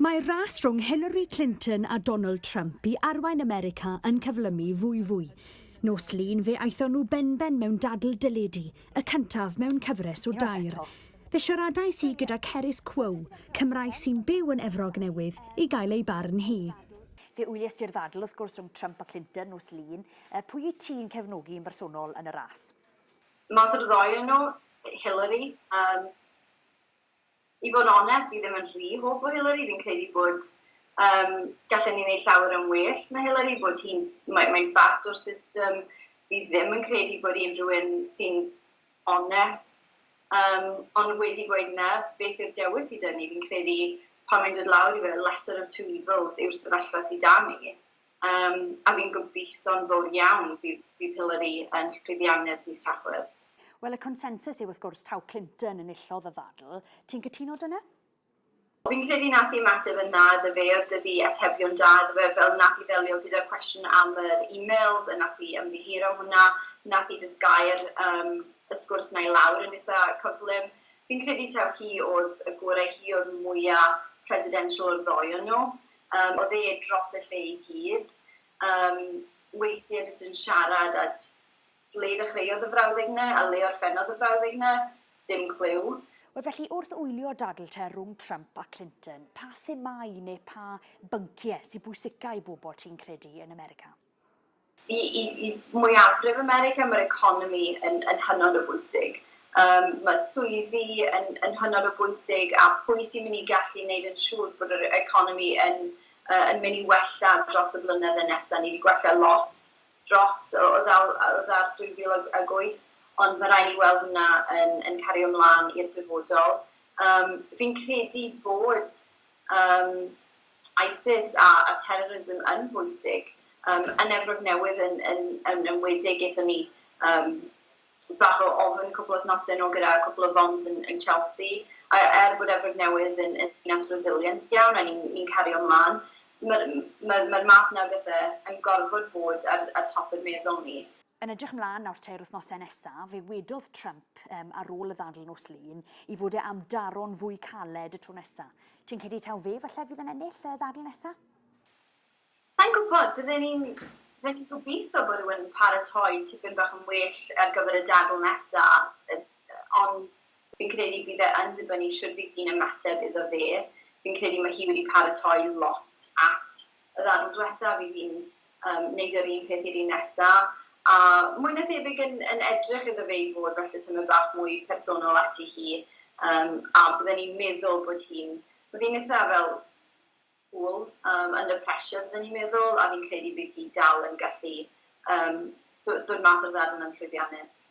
Mae'r ras rhwng Hillary Clinton a Donald Trump i arwain America yn cyflymu fwyfwy. Nos Lun fe aethon nhw benben mewn dadl deledu, y cyntaf mewn cyfres o dair. Fe siaradais i gyda Cerys Quow, Cymraes sy'n byw yn Efrog Newydd, i gael ei barn hi. Fe wylies di'r ddadl wrth gwrs rhwng Trump a Clinton nos Lun. Pwy wyt ti'n cefnogi yn bersonol yn y ras? Mas o'r ddou o nhw, Hillary. Um, I fod yn onest, fi ddim yn rhy hoff o Hillary. Fi'n credu bod um, gallen ni wneud llawer yn well na Hillary, bod hi'n, mae'n mae bart o'r system. Fi ddim yn credu bod unrhyw un sy'n onest. Ond wedi gweud 'na, beth yw'r dewis i 'da ni? Fi'n credu pan mae'n dod lawr i fe, lesser of two evils yw'r sefyllfa sydd 'da ni. A fi'n gobeithio'n fawr iawn bydd, bydd Hillary yn llwyddiannus mis Tachwedd. Wel, y consensus yw wrth gwrs taw Clinton enillodd y ddadl. Ti'n cytuno 'da 'na? Fi'n credu nath hi ymateb yn dda iddo fe, oedd 'da hi atebion da iddo fe, fel nath hi ddelio gyda'r cwestiwn am yr emails, a nath hi ymddiheuro am hwnna, nath hi jyst gair y sgwrs 'na i lawr yn eitha cyflym. Fi'n credu taw hi oedd y gorau, hi oedd mwya presidential o'r ddou o nhw. Oedd e dros y lle i gyd. Weithiau jyst yn siarad a jyst ble ddechreuodd y frawddeg 'na a le orffennodd y frawddeg 'na, dim cliw. Wel felly wrth wylio dadl te rhwng Trump a Clinton, pa themâu neu pa bynciau sy'n bwysica i bobl ti'n credu yn America? I mwyafrif America mae'r economi yn hynod o bwysig. Mae swyddi yn hynod o bwysig a pwy sy'n mynd i gallu wneud yn siŵr bod yr economi yn mynd i wella dros y blynydde nesaf. Ni wedi gwella lot dros o ddal o ddar 2008, ond mae rhaid ni weld hwnna yn cario ymlaen i'r dyfodol. Fi'n credu bod ISIS a terrorism yn bwysig. Yn Efrog Newydd yn enwedig, gaethon ni bach o ofn cwpl o wythnosau yn ôl gyda cwpl o bombs yn Chelsea. A er bod Efrog Newydd yn ddinas resilient iawn a ni'n cario ymlaen, mae'r ma, ma math 'na o bethau yn gorfod bod ar top y meddwl ni. Yn edrych ymlaen nawr 3 wythnosau nesaf, fe wedodd Trump ar ôl y ddadl nos Lun i fod e am daro'n fwy caled y tro nesaf. Ti'n credu taw fe falle fydd yn ennill y ddadl nesaf? Sa i'n gwybod, bydden ni'n gobeithio bod rhywun yn paratoi tipyn bach yn well ar gyfer y dadl nesa, ond fi'n credu bydd e yn dibynnu shwd fydd hi'n ymateb iddo fe. Fi'n credu mae hi wedi paratoi lot at y ddadl diwetha, fydd hi'n neud yr un peth i'r un nesa, a mwy na thebyg yn edrych iddo fe i fod falle tymed bach mwy personol ati hi, a bydden ni'n meddwl bod hi'n eitha fel cool under pressure bydden ni'n meddwl, a fi'n credu bydd hi dal yn gallu dod mas o'r ddadl yn llwyddiannus.